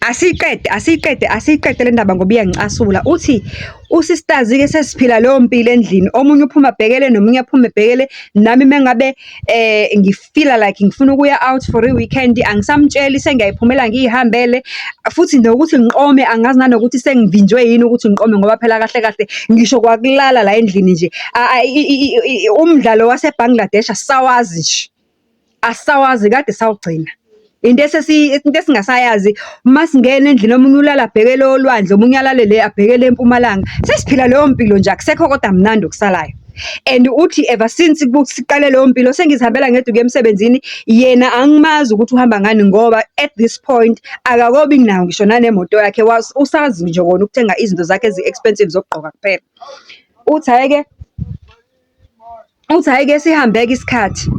Asiyiqede, asiyiqede, asiyiqede le ndaba ngoba iyangicasula. Uthi, usisitazi-ke sesiphila leyo mpilo endlini, omunye uphuma abheke le, nomunye aphume ebheke le. Nami uma ngabe ngi-feel-a like ngifuna ukuya out for i-weekend, angisamtsheli sengiyayiphumela ngiyihambele. Futhi nokuthi ngiqome angazi nanokuthi sengivinjwe yini ukuthi ngiqome ngoba phela kahle kahle ngisho kwakulala la endlini nje umdlalo wase-Bangladesh asisawazi nje, asisawazi kade sawugcina. Into esingasayazi, uma singena endlini omunye ulala abheke le olwandle, omunye alale le abheke le empumalanga. Sesiphila leyo mpilo nje, akusekho kodwa mnandi okusalayo. And uthi ever since siqale leyo mpilo sengizihambela ngedwa ukuya emsebenzini, yena angimazi ukuthi uhamba ngani ngoba at this point akakobi nayo ngisho nanemoto yakhe, usazi nje kona ukuthenga izinto zakhe ezi-expensive zokugqoka kuphela. Uthi hhayi-ke, uthi hhayi-ke sihambe-ke isikhathi,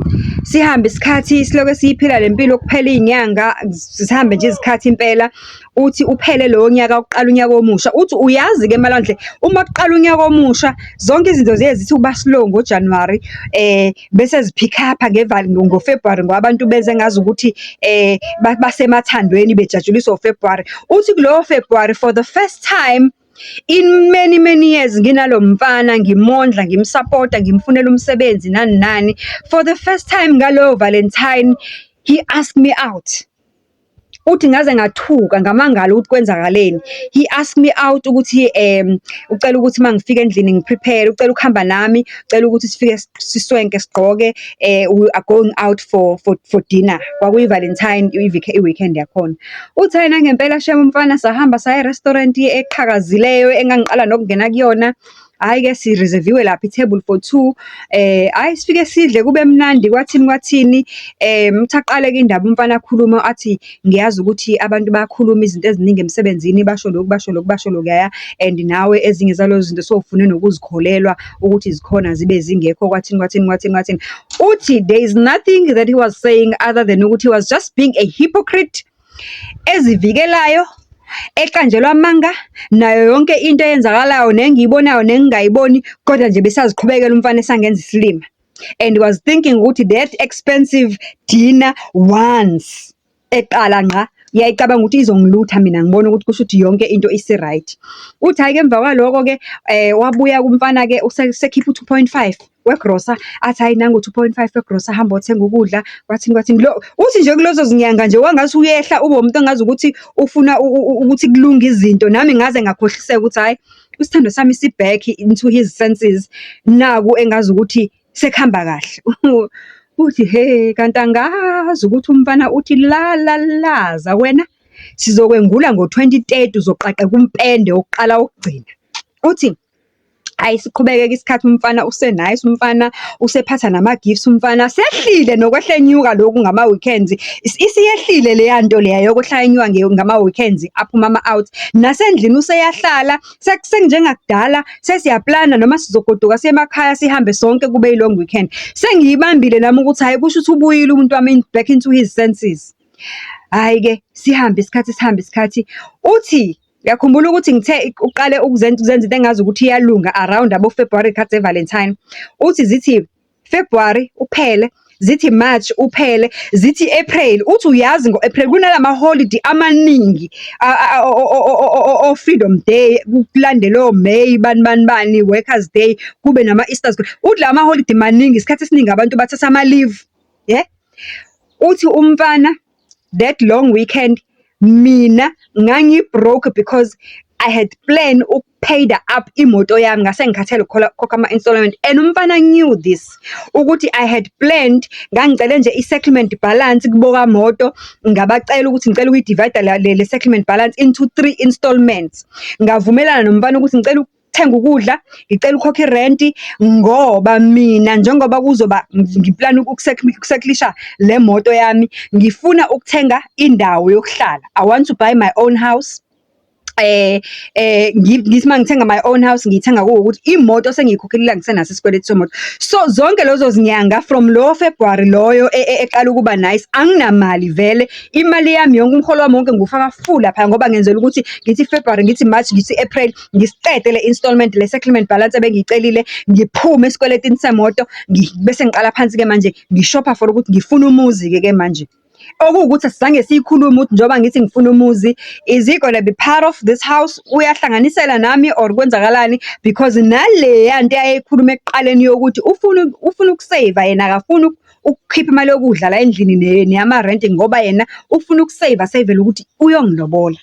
sihambe isikhathi silokhu siyiphila le mpilo kuphela iy'nyanga, zihambe nje izikhathi impela. Uthi uphele lowo nyaka uqala unyaka omusha. Uthi uyazi-ke Malwandle, uma kuqala unyaka omusha, zonke izinto ziye zithi ukuba slow ngo-January, bese zi-pick up-a ngo-February ngoba abantu benze ngazukuthi basemathandweni bejatshuliswa u-February. Uthi kulowo February for the first time in many many years nginalo mfana ngimondla, ngimsapota, ngimfunela umsebenzi nani nani. For the first time ngaloyo Valentine, he asked me out. Uthi ngaze ngathuka ngamangala ukuthi kwenzakaleni. He asked me out ukuthi ucela ukuthi uma ngifika endlini ngi-prepare, ucela ukuhamba nami, ucela ukuthi sifike siswenke sigqoke, we are going out for dinner. Kwakuyi-Valentine i-weekend yakhona. Uthi hhayi nangempela shame umfana sahamba saya e-restaurant eqhakazileyo engangiqala nokungena kuyona. Hhayi-ke si-reserve-iwe lapha i-table for two. Hhayi sifike sidle kube mnandi kwathini kwathini. Uthi aqale-ke indaba umfana akhulume athi, ngiyazi ukuthi abantu bayakhuluma izinto eziningi emsebenzini, basho lokhu, basho lokhu, basho lokuyaya and nawe ezinye zalezo zinto sowufune nokuzikholelwa ukuthi zikhona zibe zingekho kwathini kwathini kwathini kwathini. Uthi there is nothing that he was saying other than ukuthi he was just being a hypocrite ezivikelayo, eqanjelwa amanga, nayo yonke into eyenzakalayo nengiyibonayo nengingayiboni, kodwa nje besaziqhubekela umfana esangenza isilima. And was thinking ukuthi that expensive dinner once eqala ngqa, yayicabanga ukuthi izongilutha mina ngibone ukuthi kusho ukuthi yonke into isi-right. Uthi hhayi-ke emva kwaloko-ke wabuya kumfana-ke usekhipha u-2.5 wegrosa, athi hhayi nangu u-2.5 wegrosa hamba othenga ukudla, kwathini kwathini. Lo uthi nje kulezo zinyanga nje wangathi uyehla ube umuntu ongazi ukuthi ufuna ukuthi kulunge izinto. Nami ngaze ngakhohliseka ukuthi hhayi, isithandwa sami si-back into his senses, naku engazi ukuthi sekuhamba kahle. Uthi he, kanti angazi ukuthi umfana uthi la la laza wena, sizokwengula ngo-2030 uzoqaqeka umpende wokuqala wokugcina. Uthi hhayi siqhubeke-ke isikhathi umfana use-nice, umfana usephatha nama-gifts, umfana sehlile nokwehla enyuka lokhu ngama-weekends. Isiyehlile leya nto leya yokwehla enyuka ngama-weekends aphuma ama-out. Nasendlini useyahlala, sekunjengakudala, sesiyaplana noma sizogoduka siye emakhaya sihambe sonke kube i-long weekend. Sengiyibambile nami ukuthi hhayi kusho ukuthi ubuyile umuntu wami back into his senses. Hhayi-ke sihambe isikhathi sihambe isikhathi, uthi uyakhumbula ukuthi ngithe uqale ukuzenza into engazi ukuthi iyalunga around abo-February khathi ze-Valentine. Uthi zithi February uphele, zithi March uphele, zithi April. Uthi uyazi ngo-April kunalama holiday amaningi o-Freedom Day, kulandele o-May bani bani bani, Workers Day, kube nama-Easters. Uthi la ma-holiday maningi, isikhathi esiningi abantu bathatha ama-leave, ye. Uthi umfana that long weekend mina ngangi-broke because I had planned uku-pay-a up imoto yami ngase ngikhathele ukukhokha ama-installment and umfana knew this ukuthi I had planned. Ngangicele nje i-settlement balance kubo kamoto, ngabacela ukuthi ngicela ukuyi-divide-a le settlement balance into three installments. Ngavumelana nomfana ukuthi ngicela ukuthenga ukudla, ngicela ukukhokha irenti ngoba mina njengoba kuzoba ngiplana uku-settle-isha le moto yami, ngifuna ukuthenga indawo yokuhlala. I want to buy my own house. Ngithi uma ngithenga my own house ngiyithenga kuwukuthi imoto sengiyikhokhelile angisenaso isikweletu semoto. So zonke lezo zinyanga from lo February loyo eqala ukuba nice, anginamali vele. Imali yami yonke, umholo wami wonke ngiwufaka full laphaya ngoba ngenzela ukuthi ngithi February, ngithi March, ngithi April, ngisiqede le installment, le settlement balance ebengiyicelile, ngiphume esikweletini semoto, bese ngiqala phansi-ke manje ngishopha for ukuthi ngifuna umuzi-ke ke manje. Okuwukuthi asizange siyikhulume ukuthi njengoba ngithi ngifuna umuzi, is he gonna be part of this house? Uyahlanganisela nami or kwenzakalani? Because naleya nto ayeyikhuluma ekuqaleni yokuthi ufuna ukuseyiva yena akafuni ukukhipha imali yokudla la endlini neyamarenti ngoba yena ufuna ukuseyiva aseyivele ukuthi uyongilobola.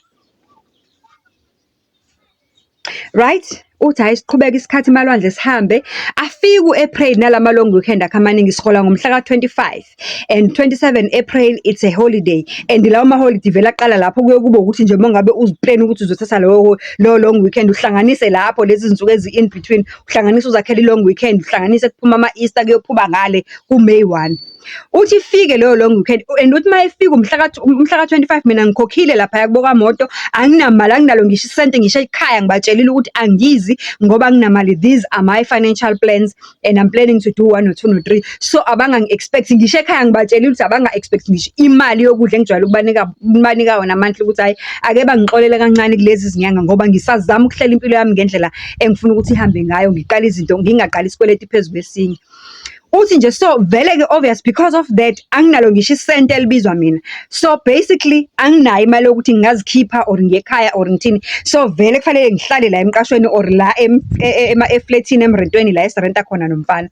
Right? Uthi hhayi siqhubeke isikhathi Malwandle sihambe. Afike u-April nalama long weekend akhe amaningi sihola ngomhla ka-25 and 27 April, it's a holiday, and lawo ma-holiday vele aqala lapho kuye kube ukuthi nje uma ngabe uzi-plan ukuthi uzothatha lowo long weekend, uhlanganise lapho lezi zinsuku ezi-in between, uhlanganise uzakhele i-long weekend, uhlanganise kuphuma ama-Easter kuyophuma ngale ku-May 1. Uthi ifike leyo long weekend and uthi uma ifika umhla ka-25, mina ngikhokhile laphaya kubo kamoto, anginamali, anginalo ngisho isenti, ngisho ekhaya ngibatshelile ukuthi angizi ngoba anginamali. These are my financial plans and I'm planning to do one or two no three. So abangangi-expect ngisho ekhaya, ngibatshelile ukuthi abanga-expect ngisho imali yokudla engijwayele ukubanika yona monthly, ukuthi hhayi, ake bangixolele kancane kulezi zinyanga ngoba ngisazama ukuhlela impilo yami ngendlela engifuna ukuthi ihambe ngayo, ngiqale izinto, ngingaqali isikweletu phezu kwesinye. Uthi nje so vele-ke obvious because of that anginalo ngisho isenti elibizwa mina. So basically anginayo imali yokuthi ngingazikhipha or ngiye ekhaya or ngithini. So vele kufanele ngihlale la emqashweni or la eflethini emrentweni la esirenta khona nomfana.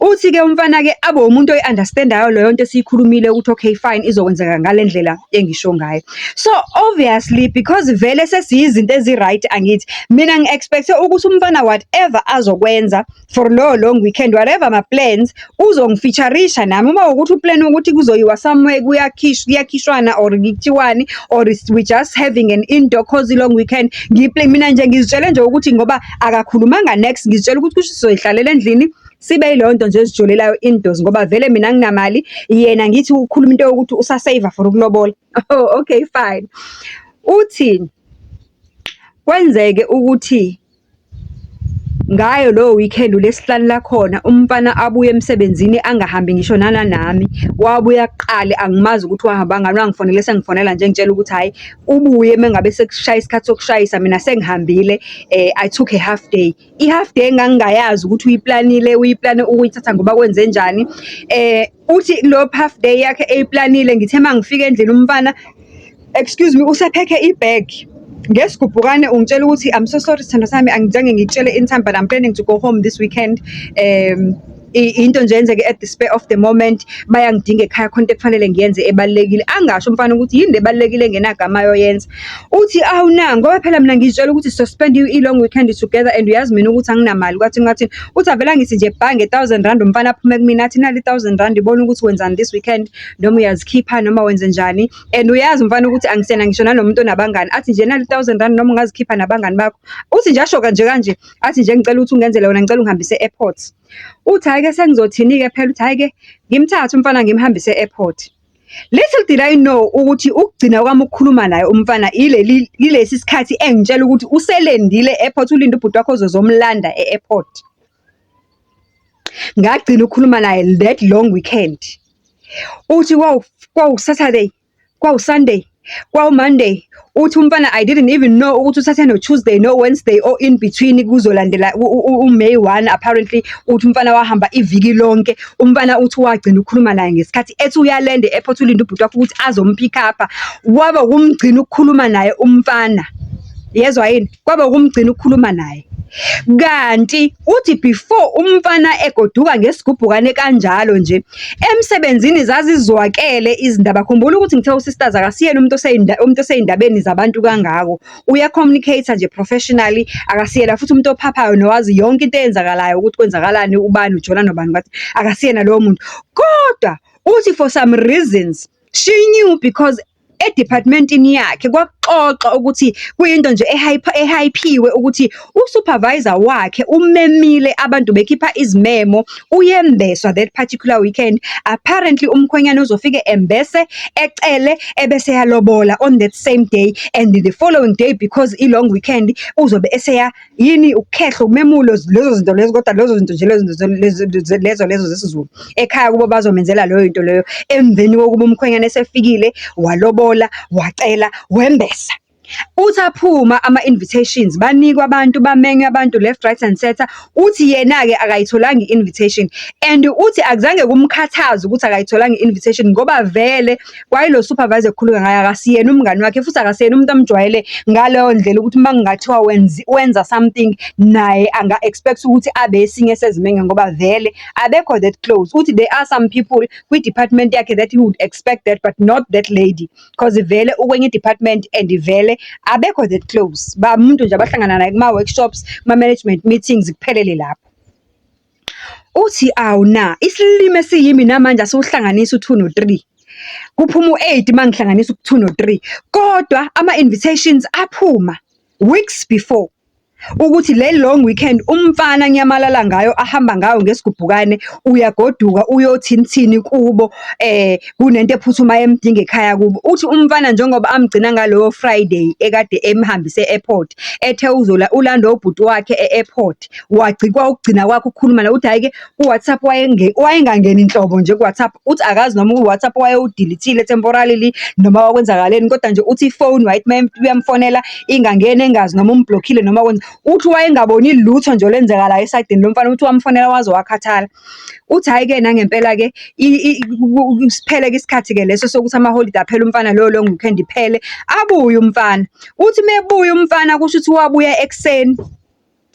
Uthi-ke umfana-ke abe umuntu oyi-understand-ayo leyo nto esiyikhulumile ukuthi okay fine, izokwenzeka ngale ndlela engisho ngayo. So obviously because vele sesiyizinto ezi-right, angithi mina ngi-expect-e ukuthi umfana whatever azokwenza for loyo long weekend, whatever ma-plans, uzongi-feature-isha nami. Uma kuwukuthi u-plan ukuthi kuzoyiwa somewhere, kuyakhishwana or kuthiwani or we just having an indoor cozy long weekend. Mina nje ngizitshele nje ukuthi ngoba akakhulumanga next, ngizitshela ukuthi kusho sizoyihlalela endlini sibe yileyo nto nje ezijolelayo indoors ngoba vele mina anginamali, yena ngithi ukhuluma into yokuthi usaseyiva for ukulobola. Oh, okay fine. Uthi kwenzeke ukuthi ngayo lowo weekend uLesihlanu lakhona umfana abuye emsebenzini angahambi ngisho nana nami. Wabuya kuqala, angimazi ukuthi wahamba ngani, wangifonela esengifonela nje engitshela ukuthi hhayi, ubuye mengabe sekushaya isikhathi sokushayisa, mina sengihambile, I took a half day. I-half day engangingayazi ukuthi uyiplanile, uyiplane ukuyithatha ngoba kwenzenjani. Uthi lo half day yakhe eyiplanile, ngithe uma ngifika endlini umfana, excuse me, usephekhe i-bag. Ngesigubhukane ungitshela ukuthi, "I'm so sorry, sithandwa sami, angizange ngikutshele in time, but I'm planning to go home this weekend. Into nje eyenzeke at the spur of the moment, bayangidinga ekhaya, khona into ekufanele ngiyenze ebalulekile." Angasho umfana ukuthi yini le ebalulekile engenagama ayoyenza. Uthi awu na, ngoba phela mina ngizitshela ukuthi sizo-spend i-long weekend together and uyazi mina ukuthi anginamali, kwathini kwathini. Uthi avele angithi nje bha nge-R1,000 umfana, aphume kumina athi, "Nali i-R1,000, ibona ukuthi wenzani this weekend, noma uyazikhipha noma wenzenjani." And uyazi umfana ukuthi angisena ngisho nanomuntu onabangani. Athi nje, "Nali i-R1,000, noma ungazikhipha nabangani bakho." Uthi nje asho kanje kanje, athi nje, "Ngicela ukuthi ungenzele wona, ngicela ungihambise e-airport." Uthi hhayi-ke sengizothini-ke phela, uthi hhayi-ke ngimthathe umfana ngimhambise e-airport. Little did I know ukuthi ukugcina kwami ukukhuluma naye umfana ilesi sikhathi engitshela ukuthi uselendile e-airport, ulinde ubhuti wakhe ozozomlanda e-airport. Ngagcina ukukhuluma naye that long weekend. Uthi kwawu-Saturday, kwawu-Sunday, kwawu-Monday. Uthi umfana I didn't even know ukuthi uthathe no-Tuesday no-Wednesday or in between kuzolandela u-May 1 apparently. Uthi umfana wahamba iviki lonke. Umfana uthi wagcina ukukhuluma naye ngesikhathi ethi uyalenda e-airport, ulinde ubhuti wakhe ukuthi azom-pick up-a. Kwaba ukumgcina ukukhuluma naye umfana. Yezwa yini? Kwaba ukumgcina ukukhuluma naye. Kanti uthi before umfana egoduka ngesigubhukane kanjalo nje, emsebenzini zazizwakele izindaba. Khumbula ukuthi ngithe usisters akasiyena umuntu osey'ndabeni zabantu kangako. Uya-communicate nje professionally, akasiyena futhi umuntu ophaphayo nowazi yonke into eyenzakalayo ukuthi kwenzakalani, ubani ujola nobani, ngathi akasiyena lowo muntu. Kodwa uthi for some reasons she knew because e-department-ini yakhe kwakuxoxwa ukuthi kuyinto nje ehayiphiwe ukuthi u-supervisor wakhe umemile abantu, bekhipha izimemo, uyembeswa that particular weekend. Apparently umkhwenyana uzofike embese, ecele, ebese eyalobola on that same day and the following day, because i-long weekend uzobe eseya yini, ukukhehla, umemulo, lezo zinto lezo, kodwa lezo zinto nje lezo zesiZulu. Ekhaya kubo bazomenzela leyo nto leyo emveni kokuba umkhwenyana esefikile, walobola, wacela, wembesa. Uthi aphuma ama-invitations, banikwa abantu, bamenywa abantu left, right and centre. Uthi yena-ke akayitholanga i-invitation and uthi akuzange kumkhathaze ukuthi akayitholanga i-invitation ngoba vele kwayilo supervisor ekukhulunywa ngaye akasiyena umngani wakhe, futhi akasiyena umuntu amjwayele ngaleyo ndlela ukuthi uma kungathiwa wenza something naye anga-expect ukuthi abe esinye sezimenywa ngoba vele abekho that close. Uthi there are some people kwi-department yakhe that he would expect that, but not that lady, cause vele ukwenye i-department and vele abekho that close. Bamuntu nje abahlangana naye kuma-workshops, kuma-management meetings, kuphelele lapho. Uthi awu na, isilima esiyimi namanje asiwuhlanganisi u-two no-three. Kuphuma u-eight uma ngihlanganisa u-two no-three. Kodwa ama-invitations aphuma weeks before ukuthi le long weekend umfana anyamalala ngayo, ahamba ngayo ngesigubhukane, uyagoduka uyothini thini kubo, kunento ephuthumayo emdinga ekhaya kubo. Uthi umfana njengoba amgcina ngaloyo Friday ekade emhambise e-airport, ethe ulanda ubhuti wakhe e-airport, wagcikwa ukugcina kwakhe ukukhuluma naye. Uthi hhayi-ke ku-WhatsApp wayengangeni nhlobo nje ku-WhatsApp. Uthi akazi noma u-WhatsApp wayewu-delete-ile temporarily noma kwakwenzakaleni, kodwa nje uthi ifoni wayethi uma uyamfonela ingangeni, engazi noma um-block-ile noma wenza. Uthi wayengaboni lutho nje olwenzakalayo esayidini lomfana, uthi wamfonela waze wakhathala. Uthi hhayi-ke nangempela-ke siphele-ke isikhathi-ke leso sokuthi amaholide aphele umfana leyo long weekend iphele, abuye umfana. Uthi uma ebuya umfana kusho ukuthi wabuya ekuseni,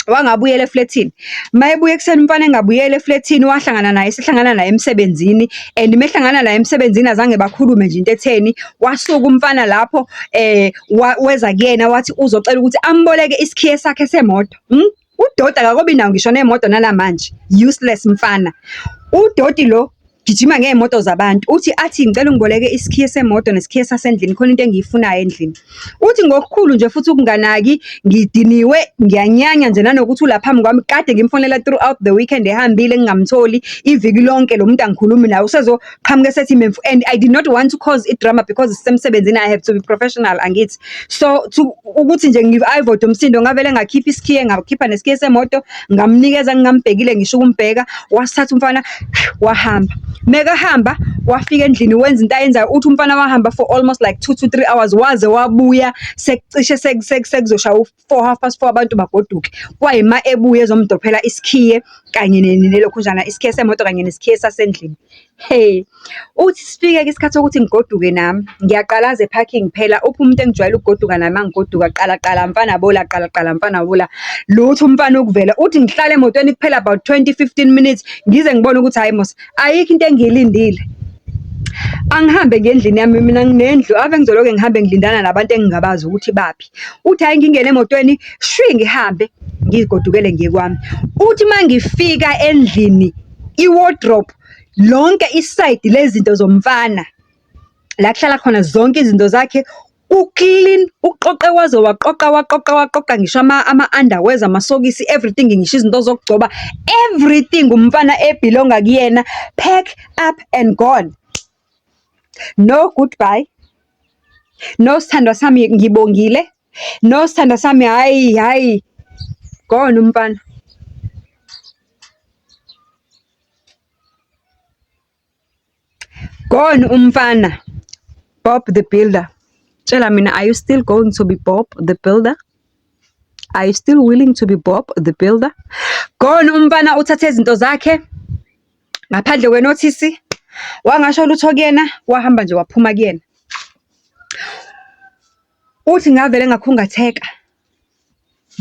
wangabuyela eflethini. Uma ebuya ekuseni umfana engabuyeli eflethini, wahlangana naye, esehlangana naye emsebenzini and uma ehlangana naye emsebenzini azange bakhulume nje into etheni. Wasuka umfana lapho weza kuyena wathi uzocela ukuthi amboleke isikhiye sakhe semoto. Udoti akakobi nawo ngisho nemoto nalamanje, useless mfana. Udoti lo gijima ngey'moto zabantu. Uthi athi ngicela ungiboleke isikhiye semoto nesikhiye sasendlini, khona into engiyifunayo endlini. Uthi ngokukhulu nje futhi ukunganaki, ngidiniwe, ngiyanyanya nje nanokuthi ula phambi kwami, kade ngimfonela throughout the weekend ehambile ngingamtholi, iviki lonke lo muntu angikhulumi naye, usezoqhamuka esethi and I did not want to cause i-drama because sisemsebenzini, I have to be professional, angithi. So to ukuthi nje ngi-avoid umsindo, ngavele ngakhipha isikhiye, ngakhipha nesikhiye semoto, ngamnikeza ngingambhekile ngisho ukumbheka, wasithatha umfana wahamba. Mekahamba wafika endlini wenza into ayenzayo. Uthi umfana wahamba for almost like 2 to 3 hours, waze wabuya sekucishe sekuzoshaya u-4, 4:30, abantu bagoduke. Kwayima ebuya ezomdophela isikhiye kanye nelokhunjana, isikhiye semoto kanye nesikhiye sasendlini. He, uthi sifike-ke isikhathi sokuthi ngigoduke nami, ngiyaqalaza e-parking phela, uphi umuntu engijwayele ukugoduka naye uma ngigoduka, qala qala mfana bola, qala qala mfana bola. Lutho umfana ukuvela, uthi ngihlale emotweni kuphela about 20, 15 minutes, ngize ngibone ukuthi hhayi mos, ayikho into engiyilindile. Angihambe ngiye endlini yami, mina nginendlu, ave ngizoloke ngihambe ngilindana nabantu engingabazi ukuthi baphi. Uthi hhayi ngingene emotweni, shwi ngihambe, ngiyigodukele ngiye kwami. Uthi uma ngifika endlini, i-wardrobe, lonke isayidi lezinto zomfana, la kuhlala khona zonke izinto zakhe, u-clean, uqoqe waze waqoqa, waqoqa, waqoqa ngisho ama-underwears, amasokisi, everything, ngisho izinto zokugcoba, everything umfana e-belong-a kuyena, pack up and gone. No goodbye, no sithandwa sami ngibongile, no sithandwa sami hhayi hhayi, gone umfana. Gone umfana. Bob the Builder. Tshela mina, are you still going to be Bob the Builder? Are you still willing to be Bob the Builder? Gone umfana, uthathe izinto zakhe ngaphandle kwe-notice, wangasho lutho kuyena, wahamba nje waphuma kuyena. Uthi ngavele ngakhungatheka.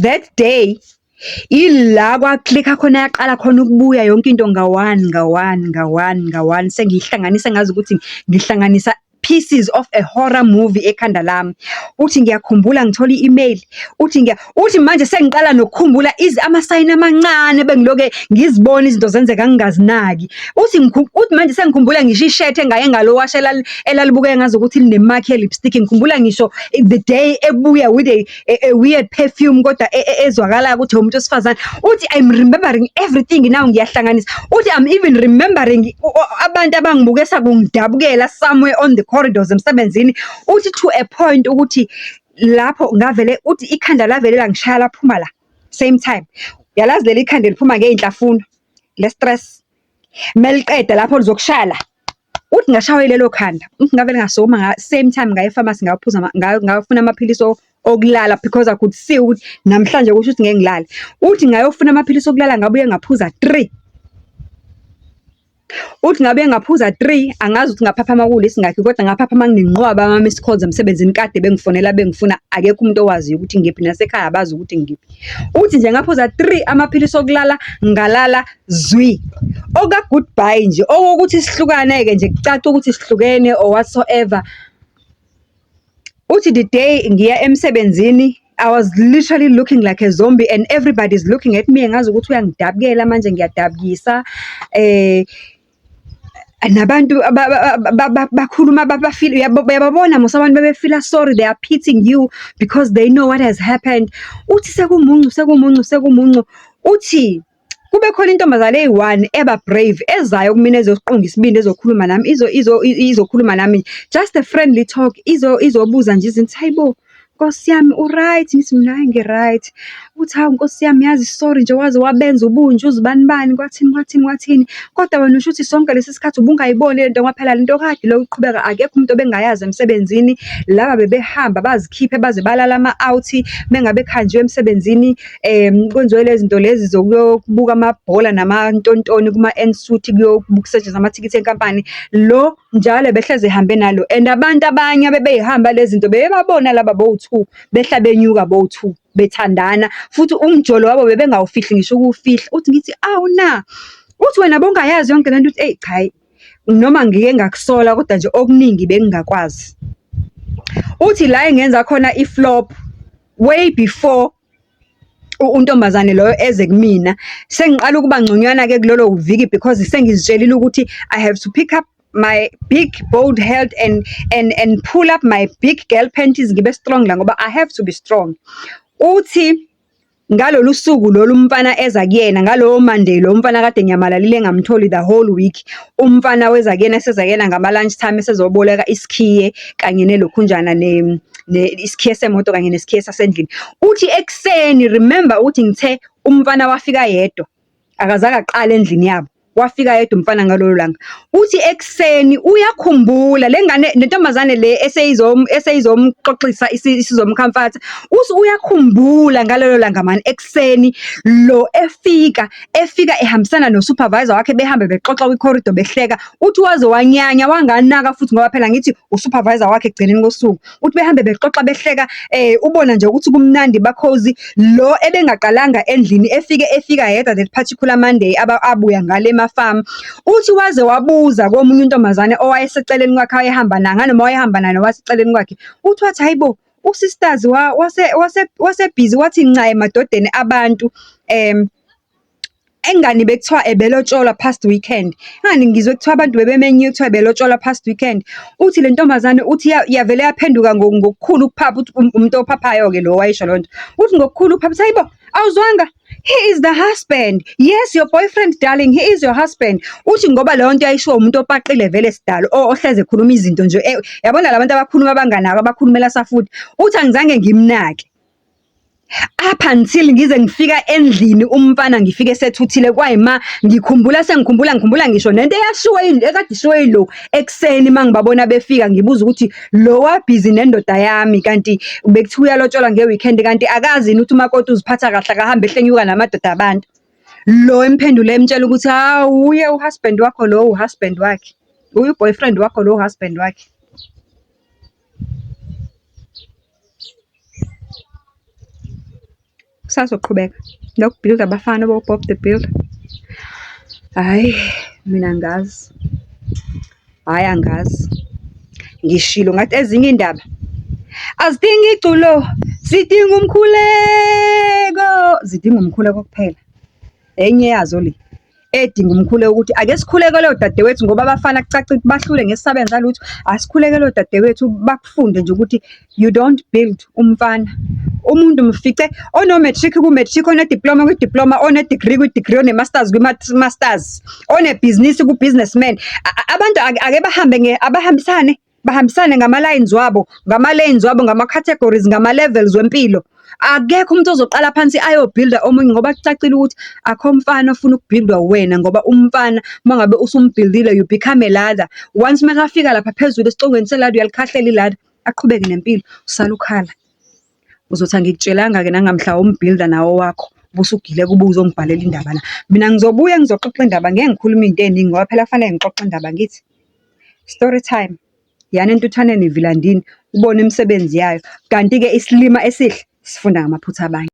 That day ila kwa-click-a khona, yaqala khona ukubuya yonke into nga-one, nga-one, nga-one, nga-one, sengiyihlanganisa ngazi ukuthi ngihlanganisa pieces of a horror movie ekhanda lami. Uthi ngiyakhumbula ngithola i-email, uthi uthi manje sengiqala nokukhumbula amasayini amancane bengiloke ngizibona izinto zenzeka ngingazinaki. Uthi manje sengikhumbula ngisho ishethi engake ngalowasha elalibukeka ngazukuthi line-mark ye-lipstick. Ngikhumbula ngisho the day ebuya with a weird perfume kodwa ezwakalayo ukuthi umuntu wesifazane. Uthi I'm remembering everything now, ngiyahlanganisa. Uthi I'm even remembering abantu abangibuke sakungidabukela somewhere on the corridors emsebenzini. Uthi to a point ukuthi lapho ngavele, uthi ikhanda lavele langishaya laphuma la same time. Uyalazi leli khanda eliphuma ngey'nhlafuno le stress. Meliqeda lapho lizokushaya la. Uthi ngashawa yilelo khanda, uthi ngavele ngasukuma same time ngaya e-pharmacy ngayophuza ngayofuna amaphilisi okulala because I could see ukuthi namhlanje kusho ukuthi ngeke ngilale. Uthi ngayofuna amaphilisi okulala ngabuye ngaphuza 3. Uthi ngabe ngaphuza 3, angazi ukuthi ngaphaphama kulesingakhi kodwa ngaphaphama nginenqwaba yama-missed calls emsebenzini kade bengifonela bengifuna, akekho umuntu owaziyo ukuthi ngiphi, nasekhaya abazi ukuthi ngiphi. Uthi nje ngaphuza 3 amaphilisi okulala, ngalala zwi. Oka-goodbye nje, okokuthi sihlukane-ke nje kucace ukuthi sihlukene or whatsoever. Uthi the day ngiya emsebenzini, I was literally looking like a zombie and everybody is looking at me engazi ukuthi uyangidabukela manje ngiyadabukisa. Nabantu bakhuluma uyababona mos abantu bebe-feel-a sorry, they are pitying you because they know what has happened. Uthi sekumuncu, sekumuncu, sekumuncu, uthi kube khona intombazane eyi-one eba brave ezayo kumina ezoqunga isibindi ezokhuluma nami, izokhuluma nami just a friendly talk, izobuza nje izinto, hayi bo, Nkosi yami u-right? Ngithi mina hhayi ngi-right. Uthi hawu Nkosi yami yazi sorry nje waze wabenza ubunje uzibani bani kwathini kwathini kwathini. Kodwa wena usho ukuthi sonke lesi sikhathi ubungayiboni lento ngoba phela lento kade ilokhu iqhubeka akekho umuntu obengayazi emsebenzini. Laba bebehamba bazikhiphe baze balala ama-out mengabe kuhanjiwe emsebenzini kwenziwe lezi zinto lezi zokuyobuka amabhola namantontoni kuma-N-suite kusetshenziswa amathikithi enkampani. Lo njalo behlezi ehambe nalo and abantu abanye abebey'hamba lezi zinto bebebabona laba bowu-two behla benyuka bowu-two bethandana futhi umjolo wabo bebengawufihli ngisho ukuwufihla. Uthi ngithi awu na, uthi wena bowungayazi yonke lento uthi eyi cha hhayi noma ngike ngakusola kodwa nje okuningi bengingakwazi. Uthi la engenza khona i-flop way before untombazane loyo eze kumina, sengiqala ukuba ngconywana-ke kulolo viki because sengizitshelile ukuthi I have to pick up my big bold head and pull up my big girl panties ngibe strong la ngoba I have to be strong. Uthi ngalolu suku lolu umfana eza kuyena ngalowo Monday lo mfana kade ngiyamalalile engamtholi the whole week. Umfana weza kuyena eseza kuyena ngama-lunch time esezoboleka isikhiye kanye nelokhunjana isikhiye semoto kanye nesikhiye sasendlini. Uthi ekuseni, remember ukuthi ngithe umfana wafika yedwa, akazange aqale endlini yabo. Wafika yedwa umfana ngalolo langa. Uthi ekuseni uyakhumbula le ngane, le ntombazane le eseyizomxoxisa isizomkhamfatha. Uthi uyakhumbula ngalelo langa mani ekuseni lo efika, efika ehambisana no-supervisor wakhe behambe bexoxa kwi-corridor behleka. Uthi waze wanyanya wanganaka futhi ngoba phela ngithi u-supervisor wakhe ekugcineni kosuku. Uthi behambe bexoxa behleka ubona nje ukuthi kumnandi ba-cozy. Lo ebengaqalanga endlini efike efika yedwa that particular Monday abuya ngale emafamu. Uthi waze wabuza komunye untombazane owayeseceleni kwakhe wayehamba naye, nganoma wayehamba naye nowaseceleni kwakhe. Uthi wathi hhayi bo, u-sisters wase-busy wathi nca emadodeni abantu engani bekuthiwa ebelotsholwa past weekend. Engani ngizwe kuthiwa abantu bebemenyiwe kuthiwa ebelotsholwa past weekend. Uthi le ntombazane uthi yavele yaphenduka ngokukhulu ukuphapha, uthi umuntu ophaphayo-ke lo owayesho leyo nto. Uthi ngokukhulu ukuphapha, uthi hayi bo, awuzwanga? He is the husband. Yes, your boyfriend darling, he is your husband. Uthi ngoba leyo nto yayishiwo umuntu opaqile vele sidalo, ohleze ekhuluma izinto nje, yabona la bantu abakhuluma abanganabo abakhulumela safuthi. Uthi angizange ngimnake. Up until ngize ngifika endlini umfana ngifike esethuthile kwayima ngikhumbula sengikhumbula ngikhumbula ngisho nento eyashiwo ekade ishiwo yilo ekuseni uma ngibabona befika ngibuza ukuthi lo wabhizi nendoda yami kanti bekuthiwa uyalotsholwa nge-weekend kanti akazi yini ukuthi umakoti uziphatha kahle akahambe ehlenyuka namadoda abantu. Lo emphendule emtshela ukuthi hawu uye u-husband wakho lo u-husband wakhe, uye u-boyfriend wakho lo u-husband wakhe. Kusazoqhubeka noku-build-a abafana bo-Bob the Builder. Hhayi, mina angazi. Hhayi angazi. Ngishilo ngathi ezinye iy'ndaba azidingi iculo, zidinga umkhuleko. Zidinga umkhuleko kuphela. Enye yazo le edinga umkhuleko ukuthi ake sikhulekele odadewethu ngoba abafana kucace ukuthi bahlule ngeke sisabenza lutho. Asikhulekele odadewethu bakufunde nje ukuthi you don't build umfana. Umuntu mfice ono-matric ku-matric, one-diploma kwi-diploma, one-degree kwi-degree, one-masters kwi-masters, onebhizinisi ku-businessman. Abantu ake bahambe abahambisane. Bahambisane ngama-lines wabo, ngama-lanes wabo, ngama-categories, ngama-levels wempilo. Akekho umuntu ozoqala phansi ayo-build-a omunye ngoba kucacile ukuthi akho mfana ofuna uku-build-wa uwena ngoba umfana uma ngabe usum-build-ile you become a ladder. Once makafika lapha phezulu esicongweni se-ladder uyalikhahlela i-ladder, aqhubeke nempilo, usale ukhala. Uzothi angikutshelanga-ke nangamhla um-build-a nawe owakho, ubusugileka ubuye uzongibhalela indaba la. Mina ngizobuya ngizoxoxa indaba, ngeke ngikhulume iy'nto ey'ningi ngoba phela kufanele ngixoxe indaba angithi? Story time, yana entuthwaneni vilandini, ubone imisebenzi yayo. Kanti-ke isilima esihle sifunda ngamaphutha abanye.